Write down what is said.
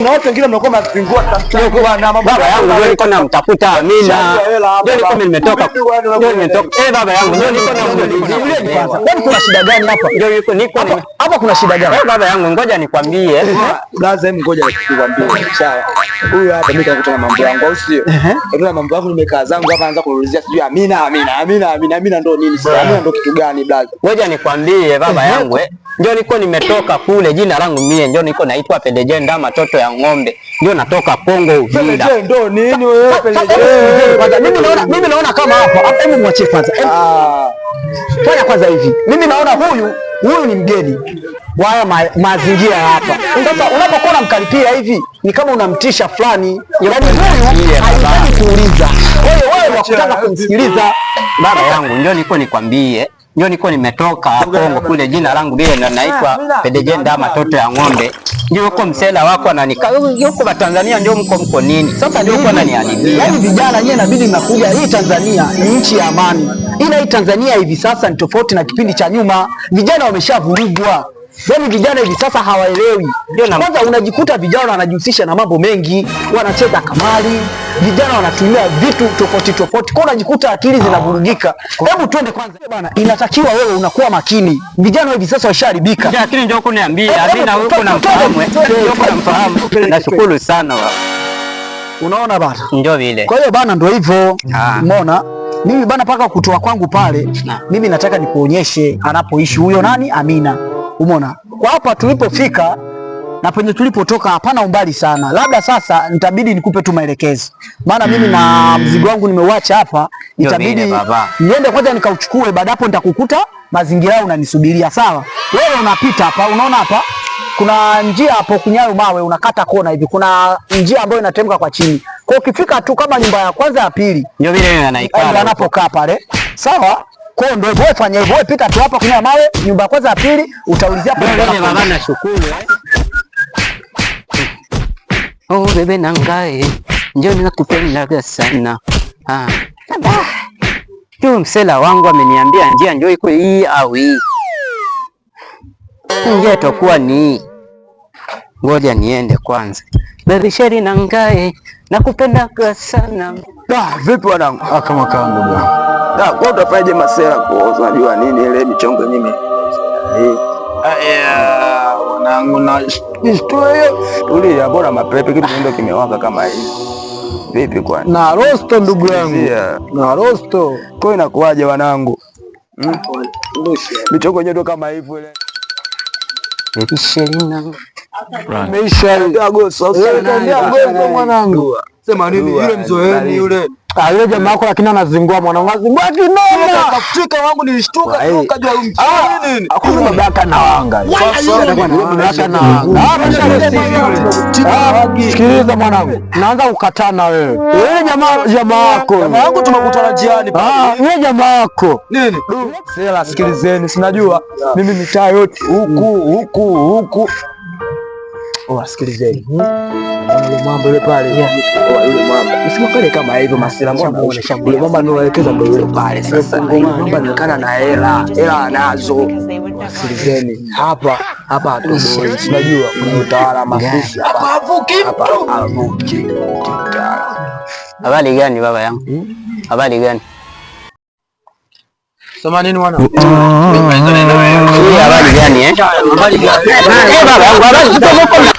Na watu wengine mnakuwa mnazingua bwana. Baba yangu ndio niko namtafuta Amina. Ndio niko nimetoka. Ndio nimetoka. Eh, baba yangu ndio niko na Kwani kuna shida gani hapa? Ndio niko niko hapa kuna shida gani? Eh, baba yangu ngoja nikwambie. Blaza, hebu ngoja nikwambie. Sawa. Huyu hapa mimi kakutana mambo yangu au sio? Kakutana mambo yangu, nimekaa zangu hapa anaanza kuulizia sijui Amina Amina Amina Amina Amina ndo nini sasa? Amina ndo kitu gani blaza? Ngoja nikwambie baba yangu eh. Ndio niko nimetoka kule, jina langu mie ndio niko naitwa Peleje Ndama toto ya ng'ombe. Ndio natoka Kongo Uvira. Peleje ndo nini wewe Peleje? Mimi naona kama hapa, hebu mwachie kwanza. Fanya kwanza hivi. Mimi naona huyu ni mgeni wa haya mazingira hapa. Sasa unapokuwa unamkaripia hivi ni kama unamtisha fulani. Yaani huyu hahitaji kuuliza. Kwa hiyo wewe wakutaka kumsikiliza. Baba yangu ndio niko nikwambie. Ndio niko nimetoka Kongo kule, jina langu vile na naitwa Peleje Ndama toto ya ng'ombe. Ndio huko msela wako ananika huko ba Tanzania ndio mko nini? Sasa ndio huko ananiharibia. Yaani vijana nyie inabidi mnakuja hii Tanzania ni nchi ya amani. Ila hii Tanzania hivi sasa ni tofauti na kipindi cha nyuma. Vijana wameshavurugwa. Yaani vijana hivi sasa hawaelewi. Kwanza unajikuta vijana wanajihusisha na mambo mengi, wanacheza kamari, vijana wanatumia vitu tofauti tofauti. Kwa unajikuta akili zinavurugika. Hebu twende kwanza bana, inatakiwa wewe unakuwa makini. Vijana hivi sasa washaharibika. Lakini ndio kuniambia Amina huko namfahamu. Ndio namfahamu. Nashukuru sana baba. Unaona bana? Ndio vile. Kwa hiyo bana ndio hivyo. Umeona? Mimi bana paka kutoa kwangu pale, mimi nataka nikuonyeshe anapoishi huyo nani Amina. Umeona? Kwa hapa tulipofika na penye tulipotoka hapana umbali sana. Labda sasa nitabidi nikupe tu maelekezo. Maana mimi na mzigo wangu nimeuacha hapa, itabidi niende kwanza nikauchukue, baada hapo nitakukuta mazingira yao unanisubiria, sawa? Wewe unapita hapa, unaona hapa kuna njia hapo kunyayo mawe, unakata kona hivi, kuna njia ambayo inatemka kwa chini. Kwa ukifika tu kama nyumba ya kwanza ya pili, ndio vile anaikaa anapokaa pale, sawa? Kwa ndio hivyo, fanya hivyo, pita tu hapa kunyayo mawe, nyumba ya kwanza ya pili, utaulizia hapo. Ndio baba, nashukuru. Oh bebe nangae, njoo ninakupendaga sana. Ah. Tu msela wangu ameniambia njia njoo iko hii au hii. Njia itakuwa ni ngoja niende kwanza. Baby sheri nangae, nakupendaga sana. Da, vipi wanangu? Ah, kama kando bwana. Da, kwa utafanyaje masela kwa unajua nini ile michongo mimi. Eh. Aya, wanangu na historia. Tulia, bora mapepe kitu ndio kimewaka kama hivi. Vipi kwani? Na rosto ndugu yangu. Na rosto. Kwa inakuwaje wanangu? Michongo yenyewe kama hivyo ile. Baby sheri nangae. Meisha. Goso, Goso mwanangu. Sema nini yule mzoeni yule. Ah, yule jamaa wako lakini anazingua mwanangu, anazingua kinoma. Kafika wangu nilishtuka tu kajua nini. Hakuna babaka na wanga. Babaka na wanga. Ah, sikiliza mwanangu, naanza kukataa na wewe. Yule jamaa wako. Jamaa wangu tumekutana njiani pale. Ah, yule jamaa wako. Nini? Sela, sikilizeni, sinajua mimi mitaa yote huku huku huku. Oh, sikilizeni. Yule mambo yule pale. Yule mambo. Usimwangalie kama hivyo masela, mbona yule mambo anaelekeza ndio yule pale sasa. Yule mambo anaonekana na hela, hela anazo. Sikilizeni. Hapa hapa hatoboi. Unajua kuna utawala mafushi hapa. Havuki mtu. Havuki. Habari gani baba yangu? Habari gani? Sema nini mwana? Habari gani eh? Habari gani? Eh baba yangu, habari.